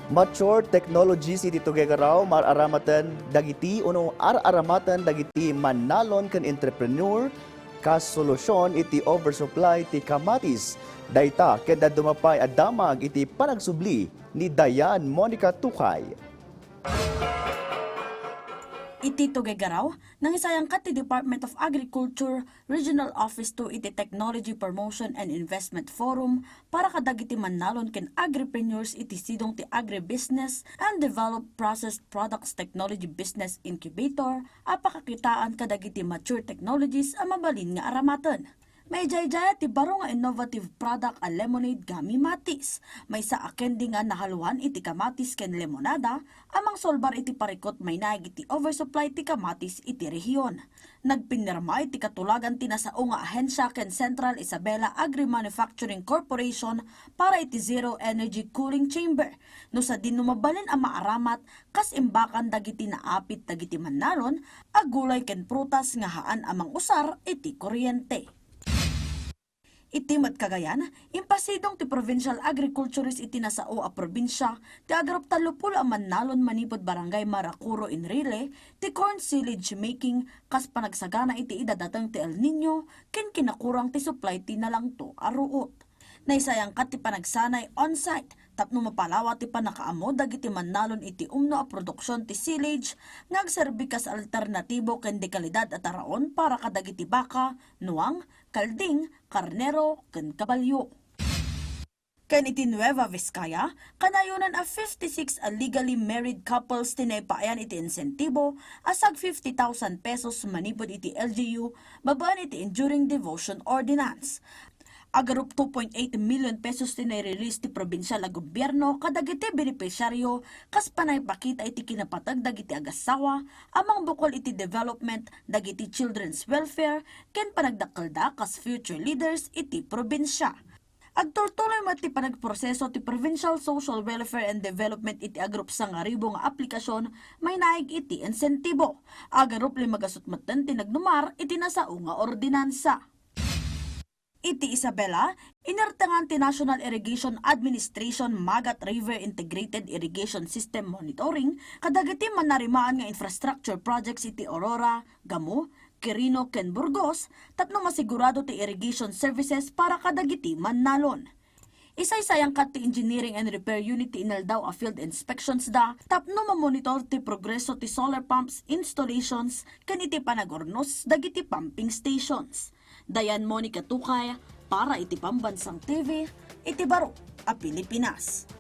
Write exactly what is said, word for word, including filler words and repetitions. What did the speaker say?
Mature technologies iti tugaw nga raw, mar-aramaten dagiti uno ar-aramaten dagiti mannalon ken entrepreneur, kas solusyon iti oversupply ti kamatis. Dayta ket dadduma pay a damag iti panagsubli ni Dayan Monica Tukay. Iti tugaw nga raw, nangisayangkat ti Department of Agriculture Regional Office two iti Technology Promotion and Investment Forum para kadagiti mannalon ken agripreneurs iti sidong ti Agribusiness and Develop Processed Products Technology Business Incubator a pakakitaan kadagiti mature technologies a mabalin nga aramaten. Maijaijaya ti baro nga innovative product a lemonade gummy matis. Maysa a candy nga nahaluan iti kamatis ken lemonada a mangsolbar iti parikut mainaig iti oversupply ti kamatis iti rehiyon. Nagpinirma iti katulagan ti nasao nga ahensya ken Central Isabela Agri-Manufacturing Corporation para iti Zero Energy Cooling Chamber. No sadino mabalin a maaramat kas imbakan dagiti naapit dagiti mannalon a gulay ken prutas nga haan a mangusar iti kuryente. Iti met kagayan, impasidong ti provincial agriculturist iti nasao a probinsia ti agruptallopulo a mannalon manipud Barangay Maracuro, Enrile, ti corn silage making kas panagsagana iti idadateng ti El Niño ken kinakurang ti supply ti nalangto a ruot. Naisayangkat ti panagsanay on-site tapno mapalawa ti pannakaammo dagiti mannalon iti umno a produksion ti silage nga agserbi kas alternatibo ken de kalidad a taraon para kadagiti baka, nuang, kalding, karnero, ken kabalio. Ken iti Nueva Vizcaya, kanayonan a fifty-six a legally married couples ti naipayan iti insentibo a sag fifty thousand pesos manipud iti L G U babaen iti Enduring Devotion Ordinance. Agarup two point eight million pesos ti nai-release ti probinsial a gobierno kadagiti benepisyaryo kas panaipakita iti kinapateg dagiti agassawa a mangbukol iti development dagiti children's welfare ken panagdakkelda kas future leaders iti probinsia. Agtultuloy met ti panagproseso ti Provincial Social Welfare and Development iti agarup sangaribu nga aplikasion mainaig iti insentibo. Agarup lima gasut metten ti nagnumar iti nasao nga ordinansa. Iti Isabela, inertengan ti National Irrigation Administration Magat River Integrated Irrigation System Monitoring kadagiti mannarimaan nga infrastructure projects iti Aurora, Gamo, Quirino ken Burgos tapno masigurado ti irrigation services para kadagiti mannalon. Isaysayangkat ti Engineering and Repair Unit ti inaldaw a field inspections da tapno mamonitor ti progreso ti solar pumps installations ken iti panagurnos dagiti pumping stations. Dayan Monica Tukay para iti Pambansang T V iti baro a Pilipinas.